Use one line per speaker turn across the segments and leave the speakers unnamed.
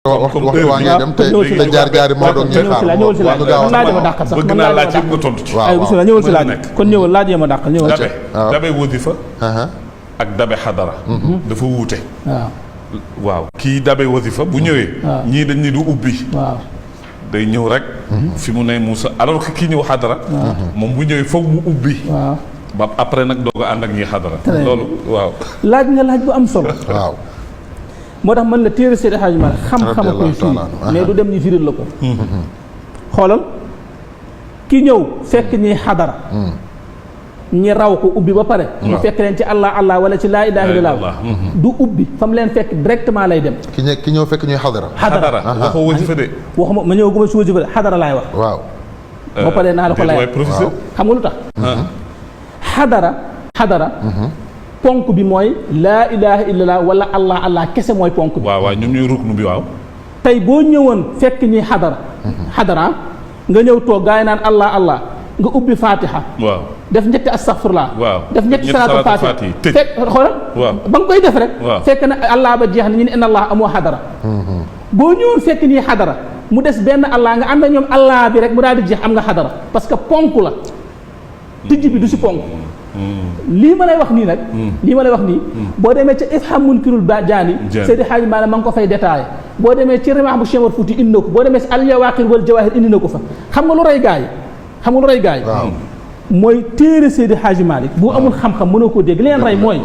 waxtu waa ngay dem te jaar moo doon ñuy xaar
ñëwal si laaj laaj ma dàqal sax
bëgg naa laaj yëpp nga tontu ci.
waaw bismillah ñëwal si laaj kon ñëwal laajee ma dàqal ñëwal
dabe wasifa ak dabe xadara dafa wuute. waaw kii dabe wasifa bu ñëwee ñii dañ ni du ubbi.
waaw
day ñëw rek fi mu ne Moussa alors que kii ñëw xadara moom bu ñëwee foog mu ubbi.
waaw
ba après nag doog a ànd ak ñii xadara. loolu waaw.
laaj nga laaj bu am solo.
waaw.
moo tax man la téere Seydi Hadji Malick xam-xama koy firi mais du dem ñu firil la ko. xoolal ki ñëw fekk ñi xadara. ñi raw ko ubbi ba pare. mu fekk leen ci allah allah wala ci laa ilaaha illallaah du ubbi fa mu leen fekk directement lay dem.
ki ñëw fekk ñuy xadara.
xadara waxoo wasifa de.
waxuma ma ñëw guma si wasifa de xadara laay wax.
waaw.
ba pare naa la ko lay
professeur
xam nga lu tax. xadara. ponk bi mooy laa ilaha illallah wala allah allah kese mooy ponk bi.
waaw waaw ñun ñuy ruknu bi waaw.
tey boo ñëwoon fekk ñi xadara nga ñëw toog gaa yi naan allah allah nga ubbi fatiha.
waaw
def ñetti astaghfirullah.
waaw
def ñetti salaatu fatiha fekk xoolal.
waaw
ba nga koy def rek. fekk na allah ba jeex na ñu ne inna allah amoo xadara. boo ñëwoon fekk ñi xadara mu des benn allah nga ànd ak ñoom allah bi rek mu daal di jeex am nga xadara parce que ponk la tijj bi du si ponk. lii ma lay wax nii nag. boo demee ca ifham munkirul jaani. Seydi Hadji Malick ma ngi ko fay détaillé. boo demee ci rimaax bu Cheikh Omar Fouti indi na ko boo demee si al-Yawaaqir wal Jawaahir indi na ko fa xam nga lu rey gaa yi. mooy téere Seydi Hadji Malick bu amul xam-xam mënoo koo dégg leen rey mooy.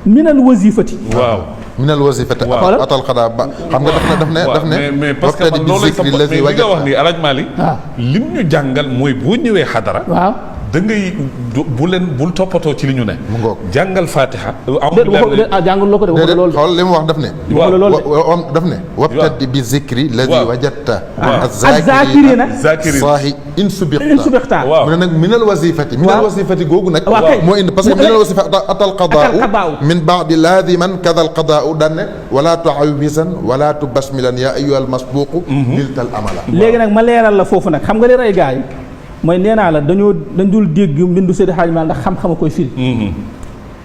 minal wasifati.
waaw
minal wasifati. atal xadaa ba xam nga daf ne.
mais parce que man loolu mais li nga wax nii El Hadj Malick. lim ñu jàngal mooy boo ñëwee xadara.
waaw.
da ngay bul toppatoo ci li ñu ne.
mu ngoog
jàngal Fatiha.
jàngal loo ko de
loolu xool li mu wax daf ne. daf ne. wabtadi bi zikri ladi wajadta.
az-zakirina
saahi in subixta. mu ne nag minal wasifati. minal wasifati googu nag. moo indi parce que minal wasifati atal qadaau min baadi laadiman kadal qadaau daan ne wala tuawisan wala tubasmilan yaa ayyuhal masbuuqu niltal amala.
léegi nag ma leeral la foofu nag xam nga li rey gaa yi mooy nee naa la dañ dul dégg mbindu Seydi Hadji Malick ndax xam-xama koy firi.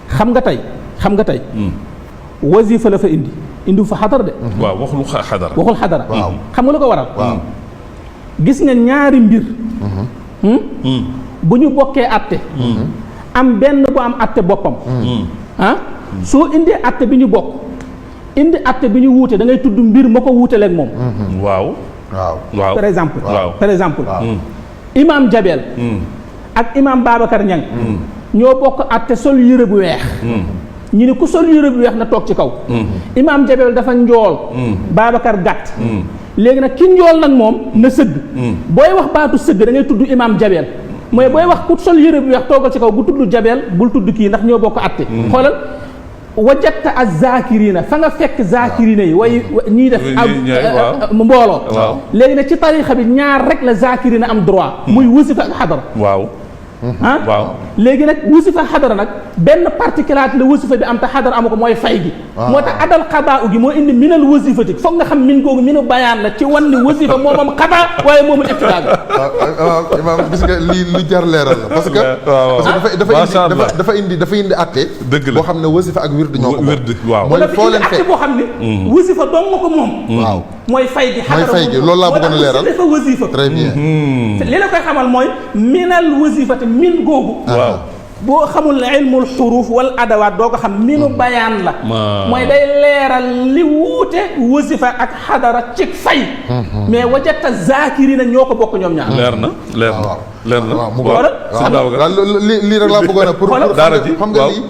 xam nga tey. wasifa la fa indi fa xadara de.
waaw waxul xadara.
waaw xam nga lu ko waral. gis nga ñaari mbir. bu ñu bokkee atte. am benn bu am atte boppam. soo indee atte bi ñu bokk indi atte bi ñu wuute da ngay tudd mbir ma ko wuuteleeg moom.
waaw.
par exemple. imam Jabel ak imam Babacar Niang ñoo bokk àtte sol yére bu weex ñu ne ku sol yére bu weex na toog ci kaw imam Jabel dafa njool Babacar gàtt léegi nag ki njool nag moom na sëgg booy wax baatu sëgg da ngay tudd imam Jabel mooy booy wax ku sol yére bu weex toogal ci kaw bu tudd Jabel bul tudd kii ndax ñoo bokk àtte xoolal wajatta az-zakirina fa nga fekk zakirina yi way ñuy def mbooloo léegi nag ci tarixa bi ñaar rek la zakirina am droit muy wasifa ak xadara léegi nag wasifa xadara nag benn particularité la wasifa bi am te xadara amu ko mooy fay gi moo tax adal xadaa u gi moo indi minal wasifati foog nga xam min googu minu bayaan la ci wan ni wasifa moomam xadaa waaye moomul ibtidaa bi
imaam gis nga lii lu jar leeral la parce que dafa indi atte boo xam ne wasifa ak wird ñoo ko mooy foo leen fekk
boo xam ne wasifa doon nga ko moom
waaw
mooy fay gi
loolu laa bëggoon a leeral
dafa wasifa
très bien
li la koy xamal mooy minal wasifati min googu boo xamul ilmul xuruuf wal adawaat doo ko xam minu bayaan la mooy day leeral li wuute wasifa ak xadara ci fay mais wajata zakirina ñoo ko bokk ñoom ñaar
leer na
waaw mu lii rek laa bëggoon a pour xam nga lii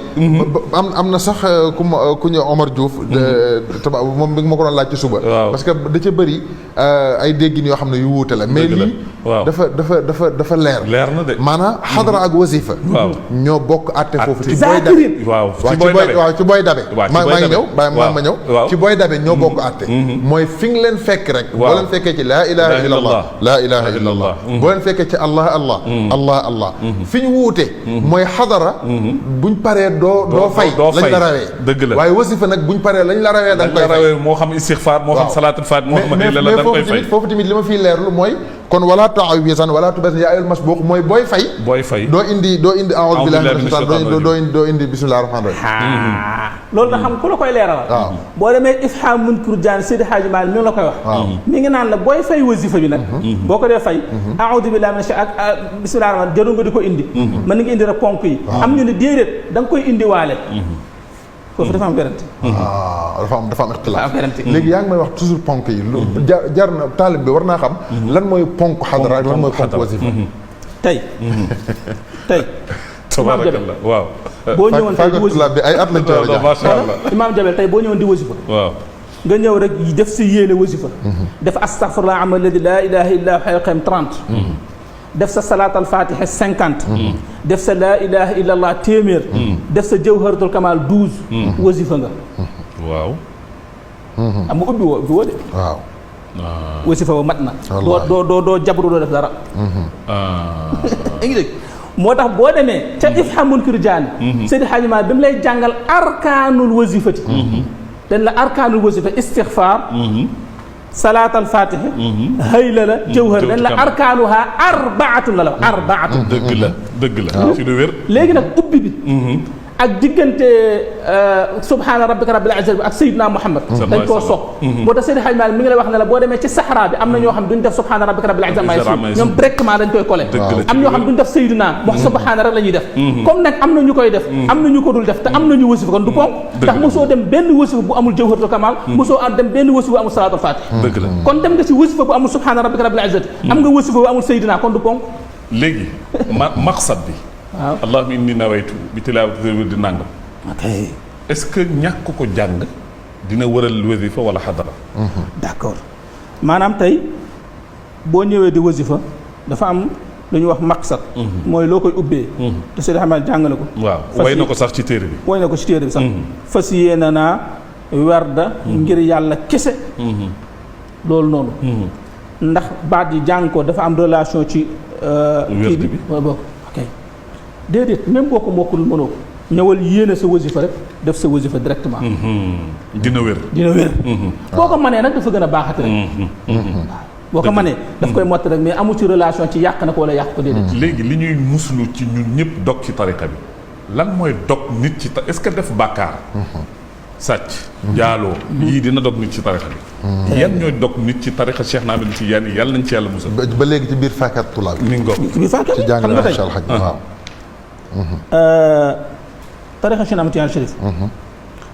am na sax ku ñu Omar Diouf moom bi nga ma ko doon laaj ci suba parce que da ca bëri ay déggin yoo xam ne yu wuute la mais lii dafa leer
na de
maanaam xadara ak wasifa ñoo bokk àtte foofu ci booy dabe maa ngi ñëw ma ñëw ci booy dabe ñoo bokk àtte mooy fi nga leen fekk rek boo leen fekkee ci laa ilaha illa allah laa ilaha illa allah boo leen fekkee ci allah fi ñu wuute mooy xadara buñ paree doo fay lañ la rawee
dëgg la
waaye wasifa nag buñ paree lañ la rawee da nga koy fay
moo xam istixfaar moo xam salaatul faat moo xam ne la da nga koy fay
foofu tamit li ma fiy leerlu mooy kon wala ta'awisan wala tubas yaa ayyuhal masbuq mooy booy fay doo indi a'uuzu billaahi mina shaytaani doo indi bismillaahi rahmaani rahiim
loolu nag xam ku la koy leeral waaw boo demee Ifhaam Munkar Jaan Seydi Hadji Malick mi la koy wax mi ngi naan la booy fay wasifa bi nag boo ko dee fay a'uuzu billaahi mina shaytaani ak bismillaahi rahmaani jarul nga di ko indi mën nga indi rek ponk yi am ñu ne déedéet da nga koy indi waale foofu dafa am werante
dafa am ixtilaaf léegi yaa ngi may wax toujours ponk yi jar na taalib bi war naa xam lan mooy ponk xadara ak lan mooy ponk wasifa
tey
tabarakallah waaw
boo ñëwoon tey di wasifa
bi ay at lañ ci
masha Allah
Imaam Jabel tey boo ñëwoon di wasifa waaw nga ñëw rek def si yéene wasifa def astaghfirullah alladi la ilaha illa huwa hayyul qayyum 30 def sa salaat al fatiha 50 def sa laa ilaha illa allah téeméer def sa jawharatul kamal 12 wasifa nga
waaw
am nga ubbi woo de
waaw
wasifa wa mat na doo jabru doo def dara ngi dégg moo tax boo demee ca Ifhaam Munkar Jaan Seydi Hadji Malick bi mu lay jàngal arkaanul wasifati dañ la arkaanul wasifa istighfar salaat al fatiha hayla la jawhar dañ la arkaanuha arbaatun la arbaatun
dëgg la ci lu wér
léegi nag ubbi bi ak diggante subhaana rabbika rabbil izzati ak Seydina Muhammad dañ koo sopp moo tax Seydi Hadji Malick mi ngi lay wax ne la boo demee ci Sahara bi am na ñoo xam duñ def subhaana rabbika rabbil izzati ñoom directement dañ koy collé am ñoo xam duñ def Seydina wax subhaana rek la ñuy def comme nag am na ñu koy def am na ñu ko dul def te am na ñu wasifa kon du ponk ndax mosoo dem benn wasifa bu amul jawharatul kamal mosoo dem benn wasifa bu amul salaatul fatiha kon dem nga ci wasifa bu amul subhaana rabbika rabbil izzati am nga wasifa bu amul Seydina kon du ponk
léegi maqsad bi waaw allahumma inni nawaytu bi tilaawati di nangam.
ok
est-ce que ñàkk ko jàng dina wëral wasifa wala xadara.
d'accord maanaam tey boo ñëwee di wasifa dafa am lu ñuy wax maqsad. mooy loo koy ubbee. te Seydi Ahmad jàngale ko.
waaw way na ko sax ci téere bi.
way na ko ci téere bi sax. fas yéene naa werda ngir yàlla kese. loolu noonu. ndax baat yi jàng ko dafa am relation ci. kii bi waaw ok. déedéet même boo ko mokkul mënoo ko ñëwal yéene sa wasifa rek def sa wasifa directement.
dina wér.
boo ko mënee nag dafa gën a baaxati rek. boo ko mënee daf koy motti rek mais amu ci relation ci yàq na ko wala yàq ko déedéet.
léegi li ñuy muslu ci ñun ñëpp dog ci tariqa bi lan mooy dog nit ci est-ce que def bàkkaar. sàcc. jaaloo yii dina dog nit ci tariqa bi. yan ñooy dog nit ci tariqa Cheikh Ahmed Tidiane yàlla nañ ci yàlla musal.
ba léegi ci biir Faakaat Tulaab.
ci biir Faakaat
ci jàng na Cheikh Al Hadj waaw.
tarixa Cheikh Ahmed Tidiane Chérif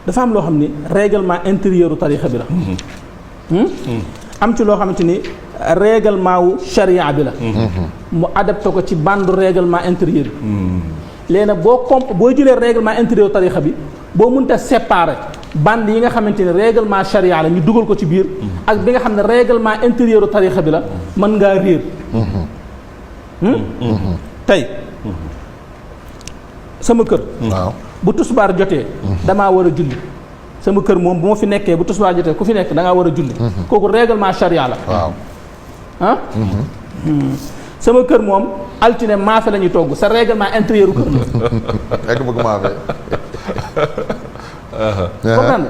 dafa am loo xam ni règlement intérieur u tarixa bi la am ci loo xamante ni règlement wu charia bi la mu adapté ko ci bande règlement intérieur bi léegi nag boo jëlee règlement intérieur tarixa bi boo mënta séparer bande yi nga xamante ni règlement charia la ñu dugal ko ci biir ak bi nga xam ne règlement intérieur u tarixa bi la mën ngaa réer tey sama kër
waaw
bu tusbaar jotee damaa war a julli sama kër moom bu ma fi nekkee bu tusbaar jotee ku fi nekk da ngaa war a julli kooku règlement charia la
waaw
ah sama kër moom altine maafe la ñuy togg sa règlement intérieur kër la
egg bëgg maafe
comprendre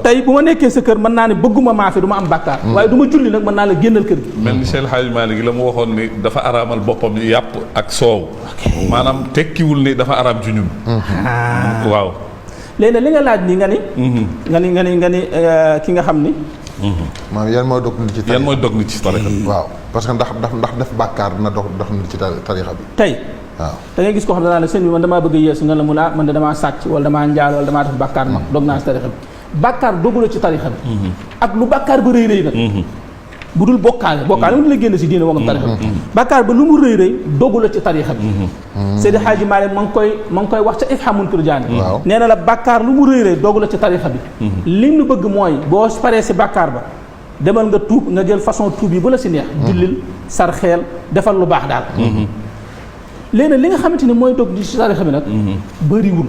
tey bu ma nekkee sa kër mën naa ne bëgguma maafe du ma am bàkkaar waaye du ma julli nag mën naa la génnal kër gi
mel ni Cheikh El Hadj Malick gi la mu waxoon ni dafa araamal boppam yàpp ak soow maanaam tekkiwul ni dafa araam ci ñun waaw
léegi nag li nga laaj nii nga ni ki nga xam ni
maanaam yan mooy dog nit ci tarixa
yan mooy dog nit ci tarixa bi
waaw parce que ndax def bàkkaar dina dox nit ci tarixa bi
tey
waaw
da ngay gis koo xam ne danaa ne sëñ bi man damaa bëgg a yeesu nga la mu laa man de damaa sàcc wala damaa njaal wala damaa def bàkkaar mag dog naa ci tarixa bi bàkkaar dogu la ci tarixa bi ak lu bàkkaar ba rëy rëy nag bu dul bokkaale mu la génn si diine wangam tarixa bi bàkkaar ba lu mu rëy rëy dogu la ci tarixa bi Seydi Hadji Malick ma ngi koy wax ca Ifhaam Munkar Jaan nee na la bàkkaar lu mu rëy rëy dogu la ci tarixa bi li nu bëgg mooy boo paree si bàkkaar ba demal nga tuub nga jël façon tuub yi bu la si neex jullil sarxeel defal lu baax daal léegi nag li nga xamante ni mooy dog di ci tarixa bi nag bëriwul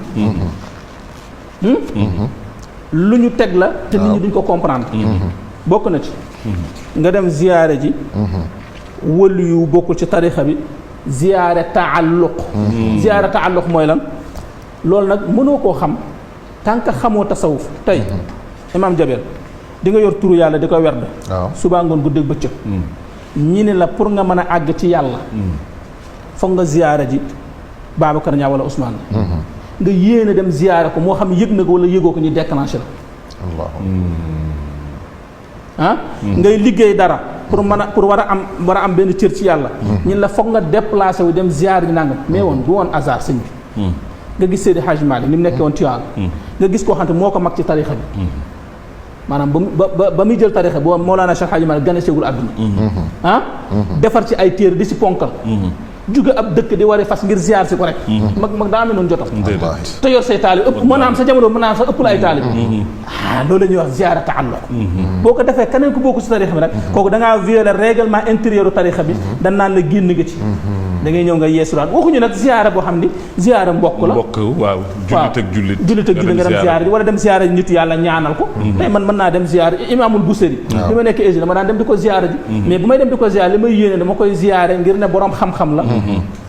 lu ñu teg la te nit ñi duñ ko comprendre bokk na ci nga dem ziyaare ji wëlu yu bokkul ci tarixa bi ziyaare taalluq mooy lan loolu nag mënoo koo xam tant que xamoo tasawuf tey Imaam Jabel di nga yor turu yàlla di ko werd suba ngoon guddeeg bëccëg ñi ne la pour nga mën a àgg ci yàlla foog nga ziyaara ji Babacar Niang wala Ousmane nga yéene dem ziyaara ko moo xam yëg na ko wala yëgoo ko ñu déclenché la ngay liggéey dara pour mën a pour war a am benn cër ci yàlla ñun la foog nga déplacé wu dem ziyaar ji nangam mais woon du woon hasard sëñ bi nga gis Seydi Hadji Malick ni mu nekkee woon Tiwaawan nga gis koo xam ne moo ko mag ci tarixa bi maanaam ba muy jël tarixa boo Mawlana Cheikh Hadji Malick gane seegul àdduna defar ci ay téere di si ponkal jóge ab dëkk di war a fas ngir ziar si ko rek mag daa amee noonu jotam te yor say taalib ëpp mën naa am sa jamono mën naa am sax ëpp la ay taalib loolu la ñuy wax ziara taalluq boo ko defee keneen ku bokk si tarixa bi rek kooku da ngaa violer règlement intérieur u tarixa bi dan naan la génn nga ci da ngay ñëw nga yeesulaat waxuñu nag ziara boo xam ni ziara mbokk la
waaw jullit ak jullit
nga dem ziara ji wala dem ziara ji nit yàlla ñaanal ko tey man mën naa dem ziara imaamul Busiri bi ma nekk Égypte dama daan dem di ko ziara ji mais bu may dem di ko ziara li may yéene dama koy ziare ngir ne borom xam-xam la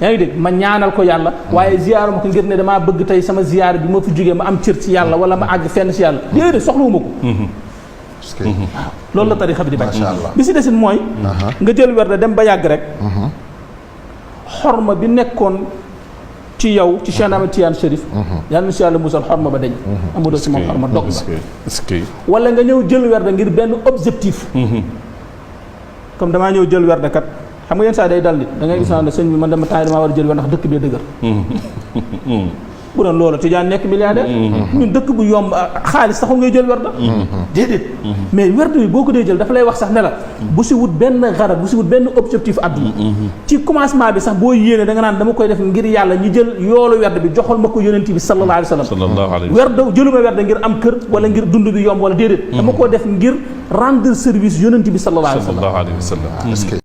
yaa ngi dégg ma ñaanal ko yàlla waaye ziara ma ko ngir ne damaa bëgg tey sama ziara bi ma fi jógee ma am cër ci yàlla wala ma àgg fenn ci yàlla déedéet soxlawuma ko waaw loolu la tarixa bi di bañ bi si desin mooy nga jël werd dem ba yàgg rek xorma bi nekkoon ci yow ci Cheikh Ahmed Tidiane Chérif yàlla na si yàlla musal xorma ba dañ amadoo si moom xorma dog la wala nga ñëw jël werd ngir benn objectif comme damaa ñëw jël werd kat xam nga yenn saa day dal nit da ngay gis naa ne sëñ bi man dama taay damaa war a jël werd ndax dëkk bee dëgër bu doon loolu Tijaan nekk milliardaire ñun dëkk bu yomb xaalis taxul ngay jël werd déedéet mais werd bi boo ko dee jël dafa lay wax sax ne la bu si wut benn xarab bu si wut benn objectif àdduna ci commencement bi sax boo yéene da nga naan dama koy def ngir yàlla ñu jël yoolu werd bi joxal ma ko yonent bi sallallahu alayhi wa sallam werd jëluma werd ngir am kër wala ngir dund bi yomb wala déedéet dama ko def ngir rendre service yonent bi sallallahu alayhi wa sallam